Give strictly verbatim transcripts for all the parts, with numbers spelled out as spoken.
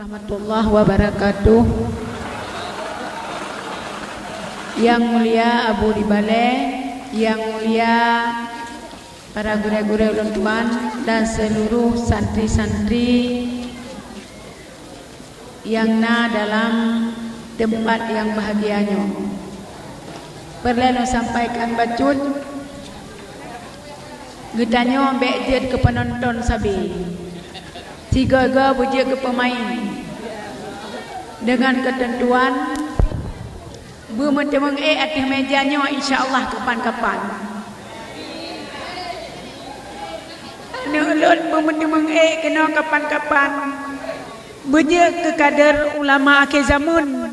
Warahmatullahi wabarakatuh. Yang mulia Abu di Balai, yang mulia para gurée-gurée ulôn tuan dan seluruh santri-santri nyang na dalam teumpat nyang bahagia nyoe. Peureulée lôn sampaikan bacut, geutanyoe bék jeuet keu peunonton sabe. Sigoe-goe beujeuet keu peumaén. Deungon keuteuntuan, beumeuteumeung ék ateueh méja nyoe, insya Allah, kapan-kapan. Aneuk lôn beumeuteumeung ék keunoe kapan-kapan. Beujeuet keu kader ulama akhé zamon.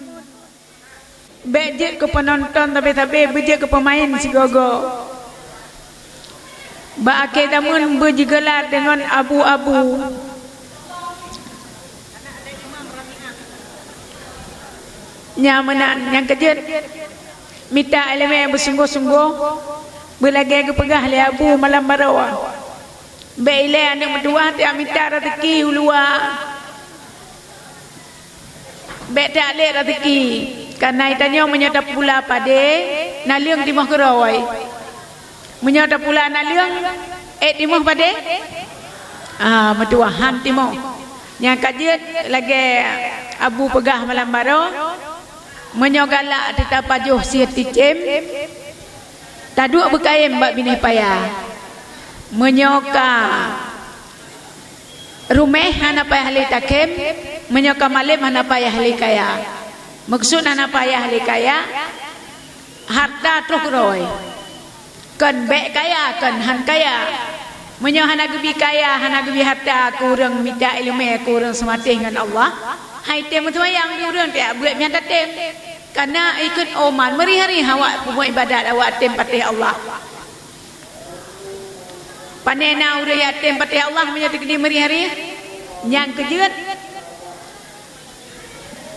Bék jeuet keu peunonton sabe-sabe, beujeuet keu peumaén sigoe-goe. Bak akhé zamon beujigeula deungon abu-abu. Nyan meunan, nyang keujeuet mita iéleumé beusunggoh-sunggoh, beulagée geupeugah lé Abu malam baroe. Bék ilée aneuk meutuwah tajak mita raseuki u luwa. Bék tajak lé raseuki, kareuna geutanyoe meunyoe tapula padé, naleueng timoh keudroe. Meunyoe tapula naleueng, ék timoh padé? Ah, meutuwah han timoh. Nyang ka jeuet lagée Abu peugah malam baroe, meunyoe galak teuka pajoh sie ticém, taduek beukayém bak binéh paya. Meunyoe ka ruméh hana payah lé takém, meunyoe ka malém hana payah lé kaya. Meukeusut hana payah lé kaya, hareuta troh keudroe. Kon bék kaya, kon han kaya. Meunyoe hana geubi kaya, hana geubi hareuta keu ureuëng mita iéleumé, keu ureuëng seumatéh ngon Allah, han item meuseumayang di ureuëng tajak beuet meuhan tatém. Kareuna ikheun oman meurih-rih awak peubuet iébadat, awak tem patéh Allah. Pane na ureuëng nyang tem patéh Allah meunyoe teukeudi meurih-rih? Nyang keujeuet,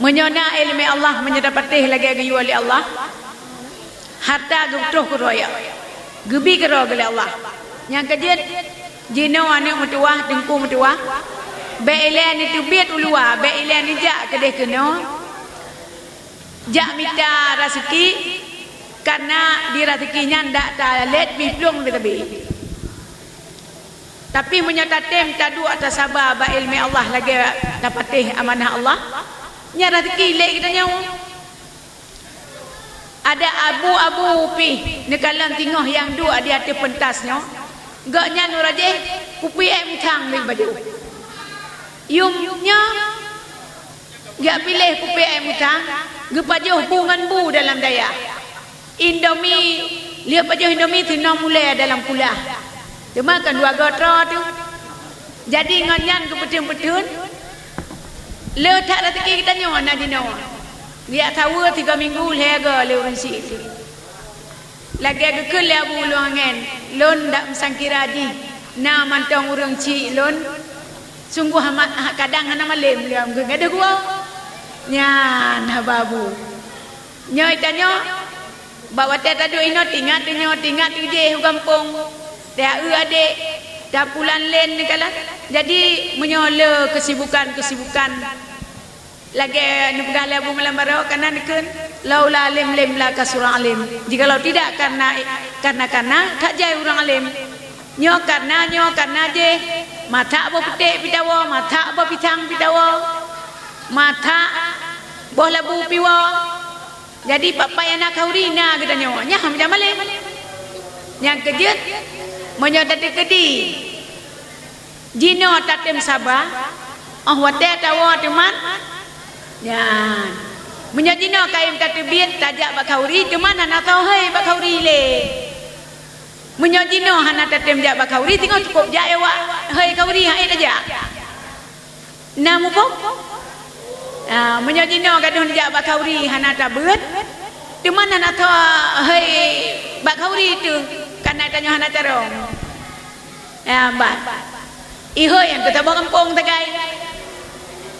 meunyoe na iéleumé Allah, meunyoe tapatéh lagée geuyue lé Allah, hareuta geutroh keudroe, geubi keudroe lé Allah. Nyang keujeuet, jinoe aneuk meutuwah, teungku meutuwah, bék ilée neuteubiet u luwa, bék ilée neujak keudeh keunoe. Jak mita raseuki, kareuna di raseuki nyan dak talét pih plueng leubeh. Tapi meunyoe tatem taduek tasaba bak iéleumé Allah lagée tapatéh amanah Allah, nyan raseuki lé geutanyoe. Ada abu-abu pih neukalon singoh nyang duek di ateueh peuntas nyoe, gobnyan uroe jéh kupi ék mutang lé bajôh. Yum nyoe Geujak piléh kupi ék mutang, geupajoh bu ngon bu dalam dayah. Indomie, lheueh pajoh Indomie, sinoe mulée dalam kulah. Teuma kan dua goe troh teuh. Jadi ngon nyan geupeutheun-peutheun, le that raseuki geutanyoe na jinoe. Geujak saweue sigoe minggu lhée goe lé ureuëng syiek teuh. Lagée geukheun lé Abu Lueng Angén, lôn dak meusangkira jih na mantong ureuëng syiek lôn, sunggoh amat, kadang hana malém lé ureuëng geuh ngadeuh gua. Nyan haba Abu. Nyoe tanyoe, bak watée taduek inoe tingat tanyoe, tingat tujéh u gampông, ta eu adék, ta pulan lén neukalon. Jadi meunyoe le keusibukan-keusibukan, lagée neupeugah lé Abu malam baroe, kana neukheun, "Laula alim lim la kasura alim." Jikalau tidak karena, karena, karena, that jai ureuëng alim. Nyoe karena, nyoe karena jih, masak boh puték pitawoe, masak boh pisang pitawoe, masak boh labu piwoe. Jadi, pat-pat nyang na khauri na geutanyoe, nyan macam malém. Nyang keujeuet, meunyoe tateukeudi, jinoe tatem saba, óh watée tawoe teuman, nyan. Meunyoe jinoe kayém tateubiet tajak bak khauri, teuma hana soe hôi bak khauri lé. Meunyoe jinoe hana tatem jak bak khauri, singoh cukôp jak awak hôi khauri, han ék tajak. Na muphom? Ah, meunyoe jinoe gadôh neujak bak khauri hana tabeuet, teuma hana tho hôi bak khauri teuh, kana tanyoe hana carông. Ah, bah. I hôi nyang teutabah gampông sagai.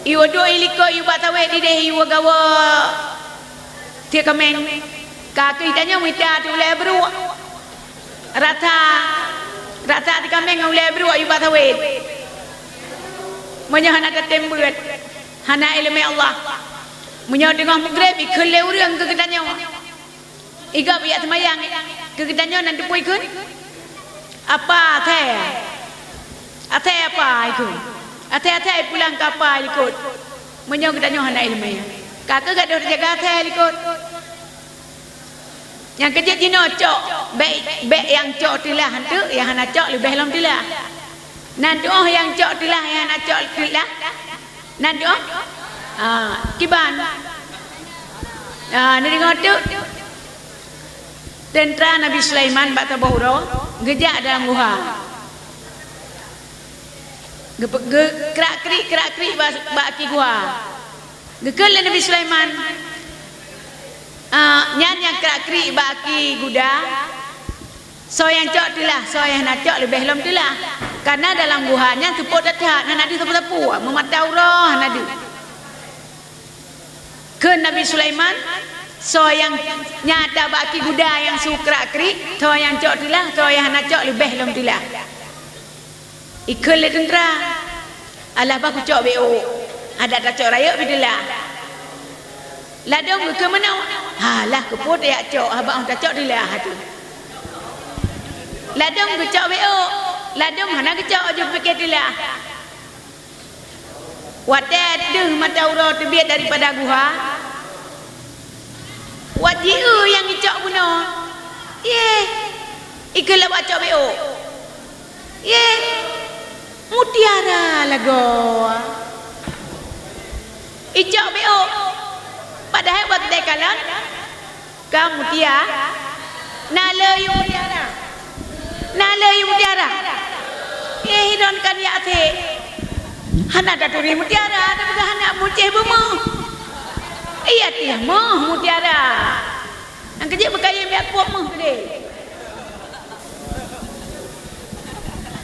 I woe duek i likot, i bak sawét dideh, i woe gawoe tiek kaméng. Ka keuh tanyoe mita teuh ulée bruek. Rata, rata di kaméng ngon ulée bruek yue bak sawét. Meunyoe hana tatem beuet, Hana iéleumé Allah. Meunyoe teungoh meugreb, ikheun lé ureuëng keu geutanyoe. Igob ijak seumayang, keu geutanyoe nan teupeu ikheun? Apa asai? Asai apa ikheun? Asai-asai pulang keu apa likot? Meunyoe geutanyoe hana iéleumé, ka keuh gadôh teujaga asai likot. Nyang keujeuet jinoe cok, bék, bék nyang cok teulah eunteuk, nyang hana cok leubeh lom teulah. Nan tuoh nyang cok teulah, nyang hana cok teulah. Nan tuoh? Ah, kiban. Ah, neudeungoe teuk. Teuntra Nabi Sulaiman bak saboh uroe geujak dalam guha. Geupe-, geu-, krak-krik, krak-krik bak, bak aki guha. Geukheun lé Nabi Sulaiman, "Ah, nyan nyang krak-krik bak aki guda, soe nyang cok teulah, soe nyang hana cok leubeh lom teulah. Kareuna dalam guha nyan seupôt that-that, hana deuh sapeue-sapeue, meumata uroe hana deuh." Kheun Nabi Sulaiman, "Soe nyang nyata bak aki guda nyang su krak-krik, soe nyang cok teulah, soe nyang hana cok leubeh lom teulah." Ikheun lé teuntra, "Alah bah kucok bék ôk, adak tacok rayeuk pih teulah." Ladôm geukheun meunoe, "Alah keupeue tajak cok, haba tacok teulah ateueh." Ladôm geucok bék ôk, ladôm hana geucok, jeuet pike teulah. Watée deuh mata uroe teubiet daripada guha, wat jieu nyang icok bunoe. Yeh, ikheun lé bak cok bék ôk. Yeh, mutiara lagoe. Icok bék ôk. Padahai watée kalon ka mutia-, na le yue mutiara. Na le yue mutiara. Eh, hinon kan yak até. Hana taturi mutiara, tapeugah hana mucéh beumeuh. Iya tiah meuh mutiara. Nyang keujeuet beukayém yak kuok meuh keudeh.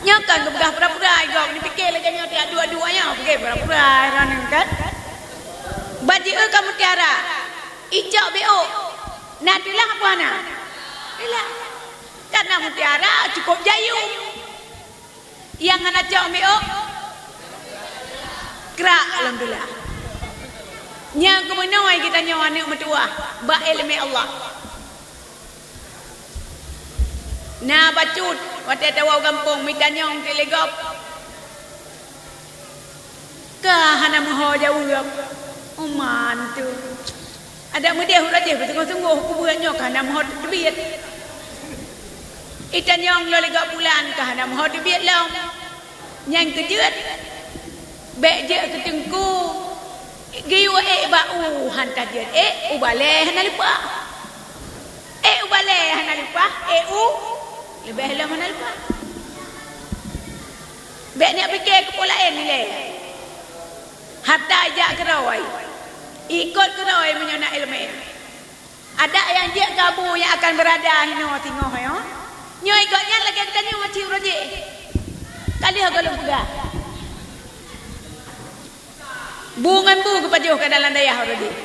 Nyoe kan geupeugah pura-pura, i gob ni pike lagée nyoe tiak duek-duek nyoe, pike pura-pura, hinon kan? Bak jieu ka mutiara. Icok bék ôk. Na teulah peue hana? Teulah. Karena mutiara cukup jayum. Nyang hana cok bék ôk, krak lom teulah. Nyang keumeunoe geutanyoe aneuk meutuwah bak iéleumé Allah. Na bacut watée tawoe u gampông mita nyong tiek lé gob. Ka hana meuho jaweueb, "Uma tu." Adak meudeh uroe jih beusunggoh-sunggoh kubuet nyoe ka hana meuho teubiet. Itanyong lôn lé gob bulan ka hana meuho teubiet lom. Nyang keujeuet, bék jeuet keu teungku, geuyue ék bak u han tajeuet, ék u balée hana leupah. Ék u balée hana leupah, ék u leubeh lom hana leupah. Bék neuk pike keu peue laén ilée. Harta ijak keudroe, ikot keudroe meunyoe na iéleumé. Adak nyang jeuet keu abu nyang akan beurada hinoe singoh nyoe. Nyoe ikot nyan lagée geutanyoe cit uroe jih. Ka lheueh gohlom peugah. Bu ngon bu geupajoh ka dalam dayah uroe jih.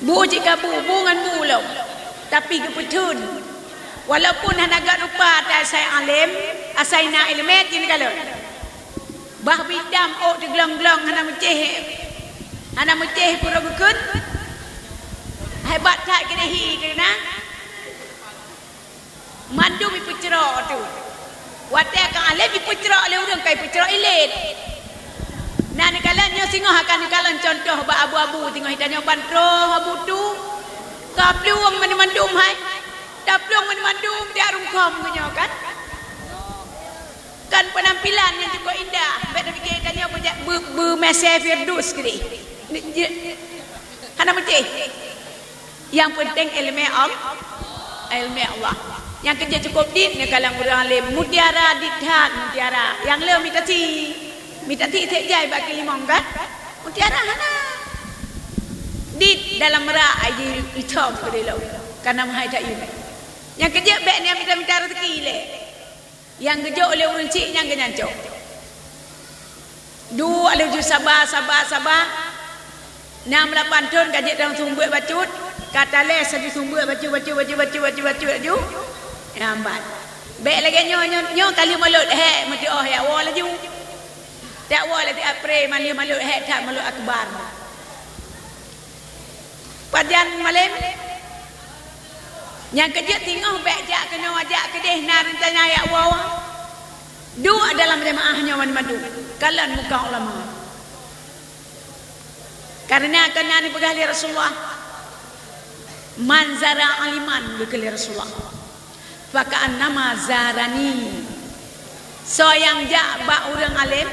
Bu cit ka bu, bu ngon bu lom, tapi geupeutheun. Walaupun hana gét rupa asai além, asai na iéleumé cit neukalon. Bah bidam ôk teuglong-glong hana meucéh, hana meucéh pura geukheun. Hebat that keuneuk hi keunan. Mandum ipeucrok tu. Watée ka além ipeucrok lé ureuëng ka ipeucrok ilét. Na neukalon nyoe singoh akan neukalon contoh bak abu-abu singoh itanyoe ban troh abu tu. Ka plueng mandum-mandum hai. Taplueng mandum-mandum di arung khom nyoe kan. Kan penampilan nyang cukup indah. Bék tapike itanyoe beujak be-, beumese Firdaus keudeh. Hana meucéh. Nyang penting iéleumé Al-, iéleumé Allah. Nyang keujeuet cukup dit neukalon ureuëng além. Mutiara dit that, mutiara. Nyang le mita thi. Mita thi that jai bak keulimong kan? Mutiara hana. Dit dalam merak aji icom keudeh lom. Karena meuhai that yue. Nyang keujeuet bék niat mita-mita rezeki ilée. Nyang geujok lé ureuëng chik nyan geunyan cok. Duek laju saba, saba, saba. Nam lapan thon ka jeuet lam sumbeuk bacut, ka talés laju sumbeuk bacut, bacut, bacut laju. Nyang ban. Bék lagée nyoe, nyoe, nyoe kali mulod, hék, meutuoh ya, woe laju. Jak woe lé siat pre, maleuh-maleuh hék that maleuh akbar. Pajan malém? Nyang keujeuet singoh bék jak keunoe, jak keudeh na rencana jak woe. Duek dalam jamaah nyoe mandum, kalon muka ulama. Kareuna keunan neupeugah lé Rasulullah, "Man zara aliman," geukheun lé Rasulullah, "faka'annama zarani." Soe nyang jak bak ureuëng além,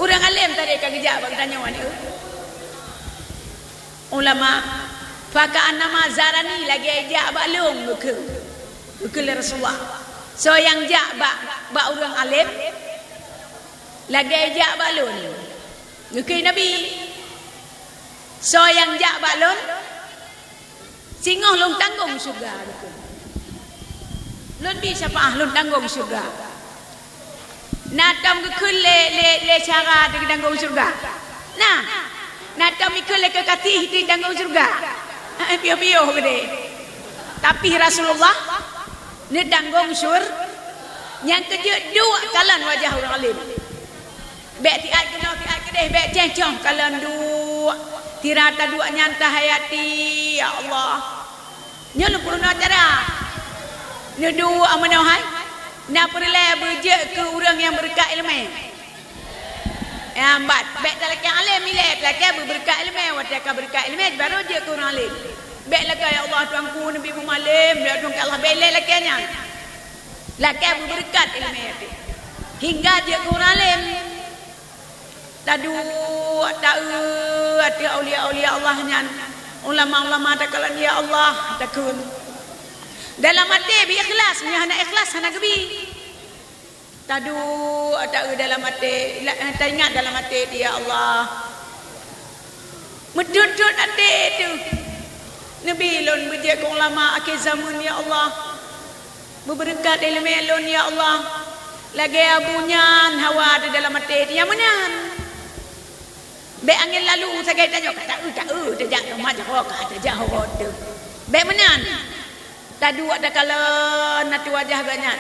ureuëng além tadi ka geujak bak geutanyoe nyoe, ulama, "Faka'annama zarani," lagée jak bak lôn geukheun, geukheun lé Rasulullah. Soe nyang jak bak, bak ureuëng além, lagée jak bak lôn. Geukheun Nabi, "Soe nyang jak bak lôn, singoh lôn tanggong syeuruga," geukheun. "Lôn bi syafaah, lôn tanggong syeuruga." Na tom geukheun lé, lé, lé syara teutanggong syeuruga? Na. Na tom ikheun lé keukatéh teutanggong syeuruga? Piôh-piôh keudeh. Tapi Rasulullah neutanggong syur-, nyang keujeuet duek kalon wajah ureuëng além. Bék siat keunoe siat keudeh, bék céh-céh kalon duek. Sira taduek nyan tahayati, "Ya Allah, nyoe lôn peurunoe cara." Neuduek meunoe hai, na peureulée beujeuet keu ureuëng nyang beureukat iéleumé. Nyang ban, bék talakée além ilée, talakée beubeureukat iéleumé, watée ka beureukat iéleumé baru jeuet keu ureuëng além. Bék lakée, "Ya Allah, Tuhanku, neubi bumalém," bék, "Tuhanku Allah," bék ilée lakée nyan. Lakée beubeureukat iéleumé até, hingga jeuet keu ureuëng além. Taduek, taeu ateueh aulia-aulia Allah nyan, ulama-ulama takalon, "Ya Allah," takheun. Dalam até bi ikhlas, meunyoe hana ikhlas hana geubi. Taduek, taeu dalam até, la-, taingat dalam até, "Ya Allah, meutot-tot até teuh neubi lôn beujeuet keu ulama akhé zameun, ya Allah. Beubeureukat iéleumé lôn, ya Allah, lagée Abu nyan hawa teuh dalam até teuh." Nyang meunan. Bék angén lalu sagai tanyoe, ka taeu, taeu, tajak keu mak jaroe, ka tajak horot teuh. Bék meunan. Taduek takalon ateueh wajah geuh nyan.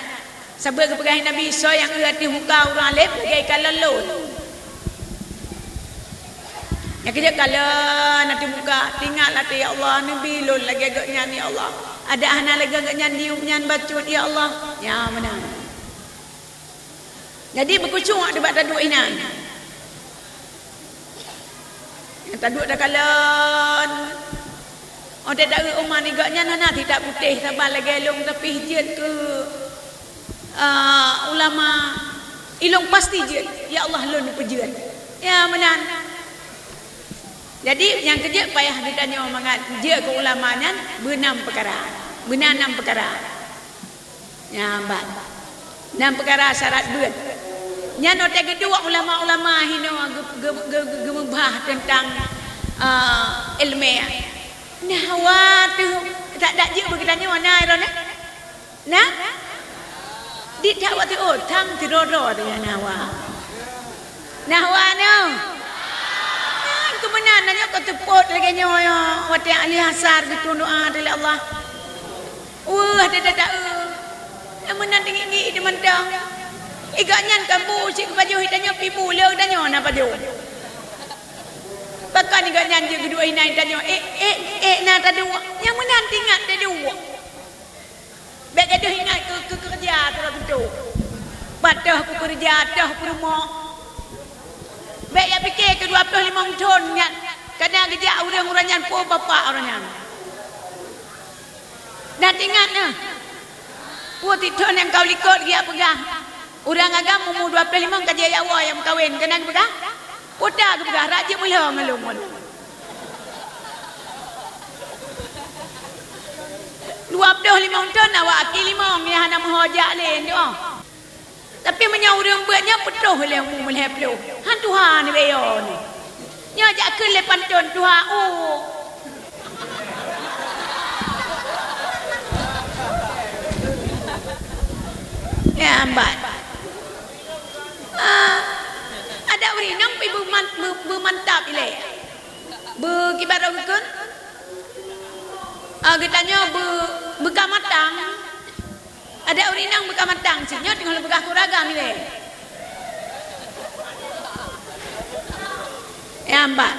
Sabe geupeugah Nabi, "Soe nyang eu ateueh muka ureuëng além lagée kalon lôn." Nyang keujeuet kalon ateueh muka, tingat lam até, "Ya Allah, neubi lôn lagée gobnyan, ya Allah. Adak hana lagée gobnyan diyueb nyan bacut, ya Allah." Nyang meunan. Jadi, beukhusyuk bak taduek inan. Nyang taduek takalon. Óh, taeu umat nibak nyan hana that putéh saban lagée lôn, tapi jeuet keu, ah, ulama. Ilôn pasti jeuet. Ya Allah, lôn peujeuet. Nyang meunan. Jadi, nyang keujeuet payah geutanyoe mangat jeuet keu ulama nyan beunam peukara. Beuna nam peukara. Nyan ban. Nam peukara syarat beuet. Nyan watée geuduek ulama-ulama hinoe geu-, geu-, geu-, geu-, geumeubah teuntang, ah, iéleumé. Nahwa teuh dak, dak jeuet bak geutanyoe na droeneuh? Na? Di dak watée, oh, tang sidroe-droe teuh nyan nahwa. Nahwa nyoe. Nyan keu meunan na nyoe ka teupot lagée nyoe, watée ahli asar geutunoe lé Allah. Weueh, dada-dada, eh. Nyang meunan teungiek-ngiek teumantong. Iga nyan kan bu cit geupajoh itanyoe, pi bu le tanyoe na pajoh. Pakon iga nyan jeuet geuduek inan tanyoe, eh, eh, eh, na taduek. Nyang meunan teuingat taduek. Bék gadoh ingat keu, keu keureuja sidroe teuntu. Pat toh keu keureuja, toh peurumoh. Bék ya pike keu dua ploh limong thon nyan, kana geujak ureuëng-ureuëng nyan po bapak ureuëng nyan. Dan ingat na, peue sit thon nyang ka u likot geujak peugah, ureuëng agam umu dua ploh limong ka jeuet jak woe nyang meukawen, keunan geupeugah, peue ta geupeugah, rajeuet meulhong ngon lôn. Dua ploh limong thon awak aki limong nyang hana meuho jak lé nyoe. Tapi meunyoe ureuëng beuet nyan putôh lé umu meulhèe ploh, han tuha ni beuyô ni. Nyoe jak kheun lé pantôn tuha, oh. Ya, ambat. Ah, adak ureuëng inong pi beuman-, beu-, beumantap ilée. Beukiban rot geukheun. Ah, geutanyoe beu-, beuka matang. Adak ureuëng inong beuka matang, cit nyoe teungoh lôn peugah keu ureuëng agam ilée. Nyang ban.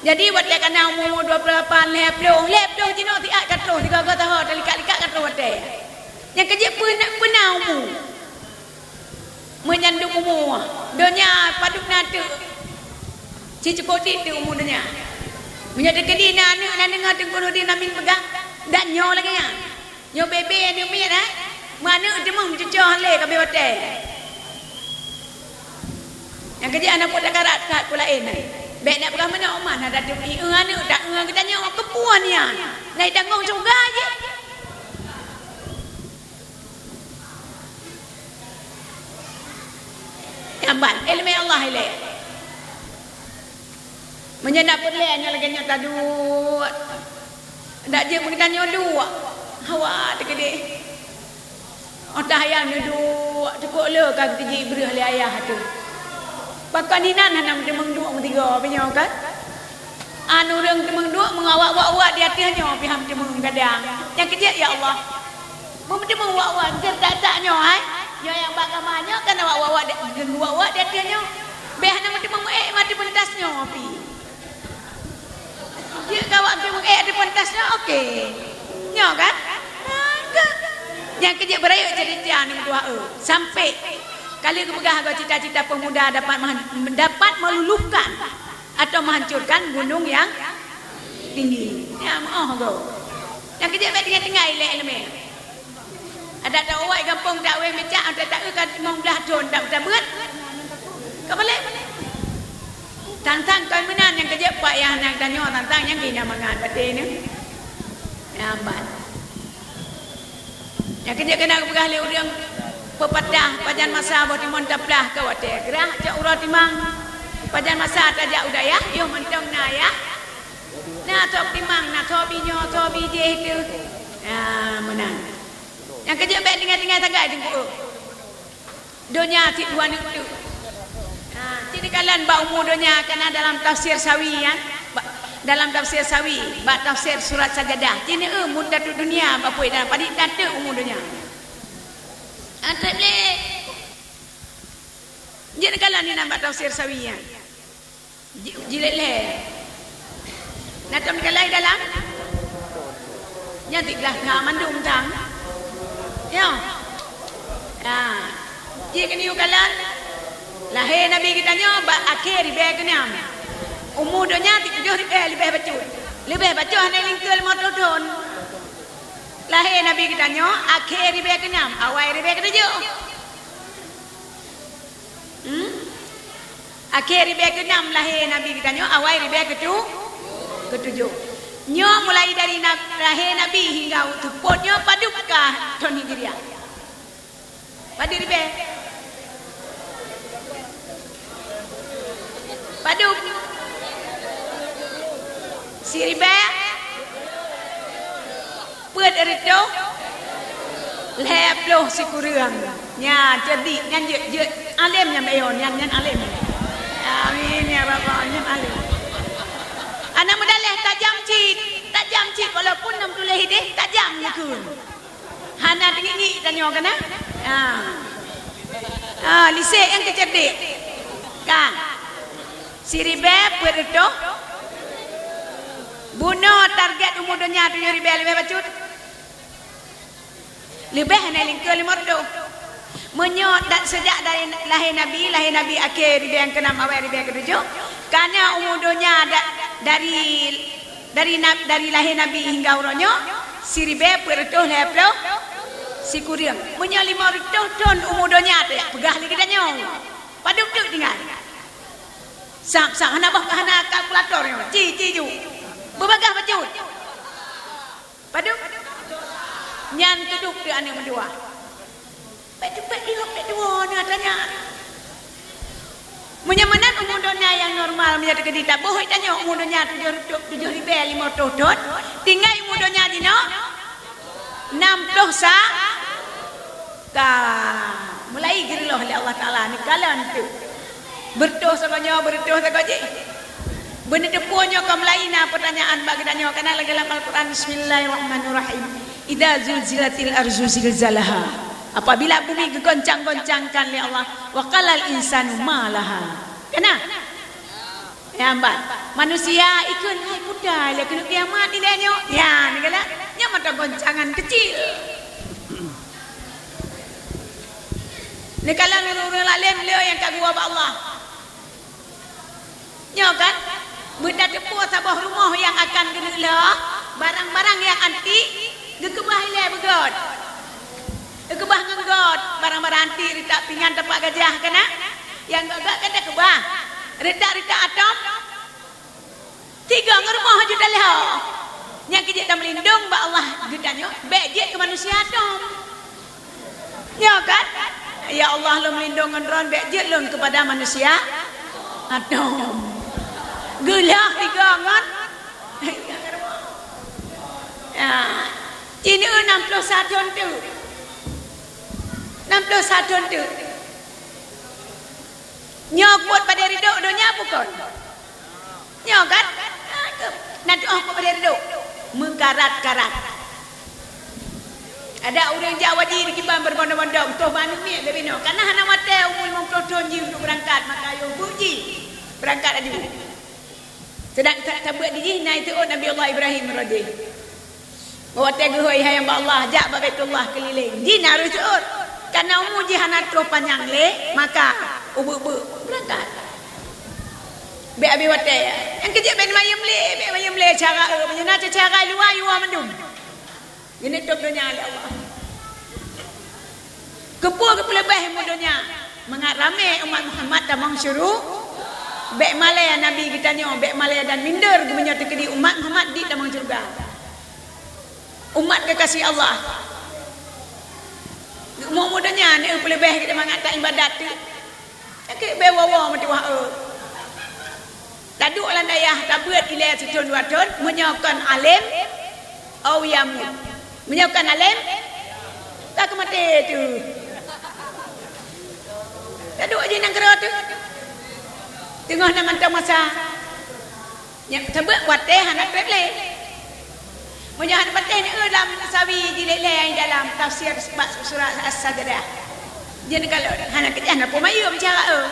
Jadi, watée ka na umu dua ploh lapan, lhée ploh, lhée ploh jinoe siat ka troh, sigoe-goe saho, teulikat-likat ka troh watée. Nyang keujeuet peuna, peuna umu. Meunyan dum umu, donya padub na teuk. Ci cukop dit teuk umu donya. Meunyoe teukeudi na aneuk, na deungoe Teungku Nurdin Amin peugah, dan nyoe lagée nyan. Nyoe bebe aneuk miet, eh? Meuaneuk teumeung cucoh lé ka beuh watée. Nyang keujeuet hana peue takarat that peue laén, eh? Bék na peugah meunoe, "Uma na tateumé eu aneuk, ta eu geutanyoe keupeue nyan? Na itanggong syeuruga jih." Nyang ban, iéleumé Allah ilée. Meunyoe na peureulée nyoe lagée nyoe taduek. Dak jeuet meugeutanyoe duek. Hawa teukeudeh. Óh tah ayah neuduek, teukok le ka geutijik breueh lé ayah teuh. Pakon hinan hana meuteumeung duek meusigoe, beunyoe kan? An ureuëng teumeung duek meungawa wak-wak di ateueh nyoe pih han teumeung gadang. Nyang keujeuet, ya Allah. Meuteumeung wak-wak, jeuet that-that nyoe, hai. Nyoe nyang bak gama nyoe kan wak-wak, wak-wak di ateueh nyoe. Béh hana meuteumeung ék mati peuntas nyoe pih. Jeuet ka wak teumeung ék di peuntas nyoe, oke. Nyoe kan? Maka. Nyang keujeuet beurayeuk cerita ni meutuah, eh. Sampai. Kali geupeugah goe cita-cita pemuda dapat mah-, dapat meluluhkan atau menghancurkan gunung yang tinggi. Nyan meu'oh goe. Nyang keujeuet bék tinggai-tinggai lé iéleumé. Adak ta-uwai gampông ta-uwai meucak, ata ta-eu ka limong blaih thon dak tabeuet. Ka balek. Tang-tang kon meunan nyang keujeuet pak yah nang tanyoe tang-tang nyang keu ina mangat batée nyoe. Nyang ban. Nyang keujeuet keunan geupeugah lé ureuëng peupatah, pajan masa boh timon taplah ka watée. Grah cok uroe timang. Pajan masa tajak u dayah, yoh mantong na yah. Na soe timang, na soe bi nyoe, soe bi jéh teuh. Na meunan. Nyang keujeuet bék tinggai-tinggai sagai teungku. Donya cit dua neuk teuk. Ha, cit dikalon bak umu donya kana dalam tafsir Sawi, ya. Ba-, dalam tafsir Sawi, bak tafsir surat Sajadah. Cit neu muddatut dunia bak puet dalam padit na teuk umu donya. Ha, treb lé. Jeuet dikalon inan bak tafsir Sawi, ya. Ji-, jilid lhée. Na tom dikalon dalam? Nyan tieb blaih that mandum tang. Nyoe. Nah, ji keunyoe kalon. Lahé Nabi geutanyoe bak akhé ribée keunam. Umu donya tieb tujoh ribée leubeh bacut. Leubeh bacut hana lingkeue limong ploh thon. Lahé Nabi geutanyoe akhé ribée keunam, awai ribée keutujoh. Hmm? Akhé ribée keunam lahé Nabi geutanyoe, awai ribée keutu-, keutujoh. Nyoe mulai dari na-, lahé Nabi hingga seupôt nyoe padub ka thon Hijriah? Padub ribée? Padub? Siribée? Peuet reutôh lhée ploh sikureueng. Nyan cerdik, nyan jeuet, jeuet além nyan, bayon nyan, nyan além. Amin ya rabbal, nyan além. Aneuk muda lhée tajam cit, tajam cit walaupun nam tuléh idéh tajam nyan keu. Hana teungiek-ngiek tanyoe kana? Ha. Ha, lisek nyang keu cerdik. Ka. Siribée peuet reutôh. Bunoe target umu donya tujoh ribée leubeh bacut. Leubeh hana lingkeue limong reutôh. Meunyoe dan seujak dari lahé Nabi, lahé Nabi akhé ribée nyang keunam awai ribée keutujoh, kana umu donya da-, dari, dari na-, dari lahé Nabi hingga uroe nyoe, siribée peuet reutôh lhée ploh sikureueng. Meunyoe limong reutôh thon umu donya teuh, peugah lé geutanyoe. Padub teuk tinggai. Sab-sab hana boh hana kalkulator nyoe. Ci, ci ju. Beubagaih bacut. Padub? Nyan keudub teuh aneuk meutuah. Bék teupeue ihob bék tuwoe na tanya. Meunyoe meunan umu donya nyang normal, meunyoe teukeudi taboh tanyoe umu donya tujoh, tujoh ribée limong reutôh thon, tinggai umu donya jinoe nam ploh sa-, Ka mulai geureuloh lé Allah Taala neukalon teuk. Beureutôh sagoe nyoe, beureutôh sagoe jih. Beuneuteupeue nyoe ka mulai na peutanyaan bak geutanyoe, kana lagée lam Al-Quran, Bismillahirrahmanirrahim. "Idza zulzilatil arzu zilzalaha." Apabila bumi geugoncang-goncangkan lé Allah, "Wa qalal insanu ma laha." Kana? Nyang ban, manusia ikheun hai puta lé keuneuk kiamat ilée nyoe. Nyan, neukalon, nyan mantong goncangan kecil. Neukalon ureuëng-ureuëng lalem le nyang ka geuwoe bak Allah. Nyoe kan, beutateupeue saboh rumoh nyang akan geuneuk lheueh, barang-barang nyang antik geukeubah ilée beugöt. Geukeubah ngon göt, barang-barang antik, reutak pingan, tapak gajah kana. Nyang göt-göt kan takeubah. Reutak-reutak atom, tiga ngon rumoh aju talheueh. Nyang keu jeuet tameulindong bak Allah geutanyoe, bék jeuet keu manusia atom. Nyoe kan? Ya Allah, lôn meulindong ngon droen, bék jeuet lôn keupada manusia atom. Geulah tiga ngon. Ya. Jihneueh nam ploh sa thon teuk. Nam ploh sa thon teuk. Nyoe buet padé ridok donya bukon? Nyoe kan? Aduh, na tu'oh kok padé ridok. Meukarat-karat. Ada ureuëng jak haji dikiban berbondong-bondong, toh banuk miet leubeh nyoe. Karena hana watée umu limong ploh thon jih untuk beurangkat, maka yôh buet jih beurangkat aju. Seudang sa-, sabeue di jih na iteuôt Nabi Allah Ibrahim radhi. Watée geuhôi hai hamba Allah, jak bak Baitullah keulileng. Jih na rhoi seuôt. Karena umu jih hana troh panyang lé, maka ubeuk-beuk beurangkat. Bék abéh watée. Nyang keu jeuet bék mayém lé, bék mayém lé cara, eh, meunyoe na cara luwa, luwa mandum. Geuneutôb donya lé Allah. Keupeue geupeuleubeh ilmu donya? Mangat ramé umat Muhammad tamong syuru-, bék malée Nabi geutanyoe, bék malée dan minder geumeunyoe teukeudi umat Muhammad di tamong syeuruga. Umat kekasih Allah. Ilmu donya ni peuleubeh geutanyoe mangat ta ibadat tu. Sakét bé woe-woe meutuwah, eh. Taduek lam dayah tabeuet ilée sithon dua thon, meunyoe kon além, au yamut. Meunyoe kon além, ka keumaté teuh. Taduek jih nanggroe teuh. Teungoh na mantong masa. Nyan tabeuet watée hana treb lé. Meunyoe hana patéh ni, eh, lam sawi jilid lhée nyang dalam tafsir bak surat As-Sajdah. Jeuet kalon hana keujah na peumayeuem cara, eh.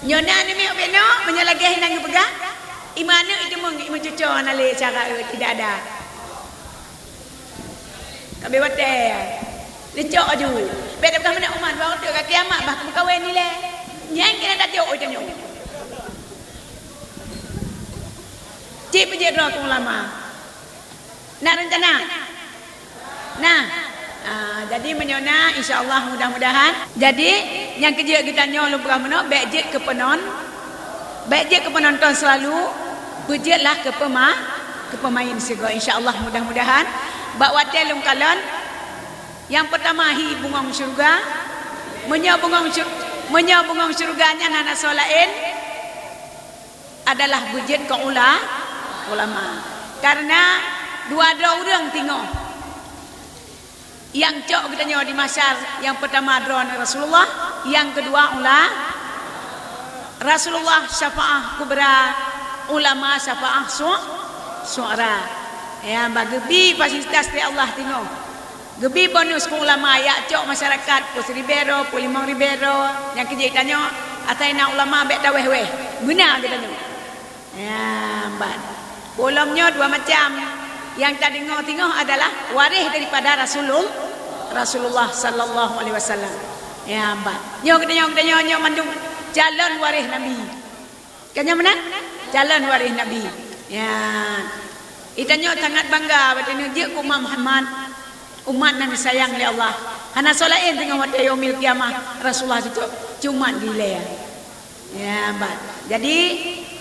Nyoe na aneuk miet ubé nyoe, meunyoe lagée nyang geupeugah, iman aneuk itu meucuco hana lé cara, eh, tidak ada. Ka abéh watée, licok aju. Bék tapeugah meunan umat, dua uteuk ka kiamat, bah meukawen ilée. Nyan keuneuk tajok ujong nyoe. Cit peujeuet droe keu ulama. Na reuncana? Na. Ah, jadi meunyoe na, insya Allah mudah-mudahan. Jadi, nyang keu jeuet geutanyoe lôn peugah meunoe, bék jeuet keu peunon-, bék jeuet keu peunonton seulalu, beujeutlah keu peuma-, keu peumain sigoe. Insya Allah mudah-mudahan bak watée lôn kalon, nyang peutama hi bungöng syeuruga. Meunyoe bungöng syeu-, meunyoe bungöng syeuruga nyan hana soe laén, adalah beujeuet keu ula-, ulama. Karena dua droe ureuëng tingoh nyang cok geutanyoe di mahsyar, nyang peutama droeneuh Rasulullah, nyang keudua ula-, Rasulullah syafaah kubra, ulama syafaah su-, sughra. Ya, bak geubi fasilitas lé Allah tingoh. Geubi bonus keu ulama, jak cok masyarakat, peuet ribée droe, peuet limong ribée droe, nyang keu jeuet tanyoe, asai na ulama bék tawéh-wéh. Beuna geutanyoe. Ya, ban. Ulôn nyoe dua macam. Nyang tadeungoe singoh adalah waréh daripada Rasulul-, Rasulullah sallallahu alaihi wasallam. Ya, ban. Nyoe geutanyoe, geutanyoe nyoe mandum calon waréh Nabi. Kan nyan meunan? Calon waréh Nabi. Ya. Geutanyoe sangat bangga watée neujeuet keu umat Muhammad, umat nyang disayang lé Allah. Hana soe laén teungoh watée yaumil qiyamah Rasulullah cocok, cuma dilée. Ya, ban. Jadi,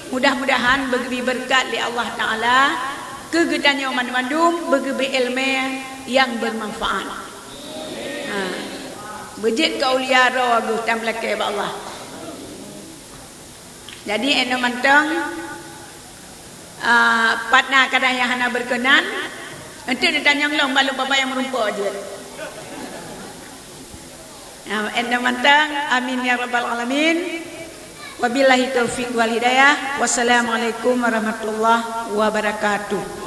mudah-mudahan beugeubri beureukat lé Allah Taala keu geutanyoe mandum-mandum beugeubri iéleumé nyang beumanfaat. Ha. Beujeuet keu aulia droe geuh tam lakée bak Allah. Jadi, inoe mantong, ah, pat na kadang nyang hana beukeunan, eunteuk neutanyong lom bak lôn babah nyang meurumpok jeuet. Ah, inoe mantong, amin ya rabbal alamin. Wabillahi taufiq wal hidayah. Wassalamualaikum warahmatullahi wabarakatuh.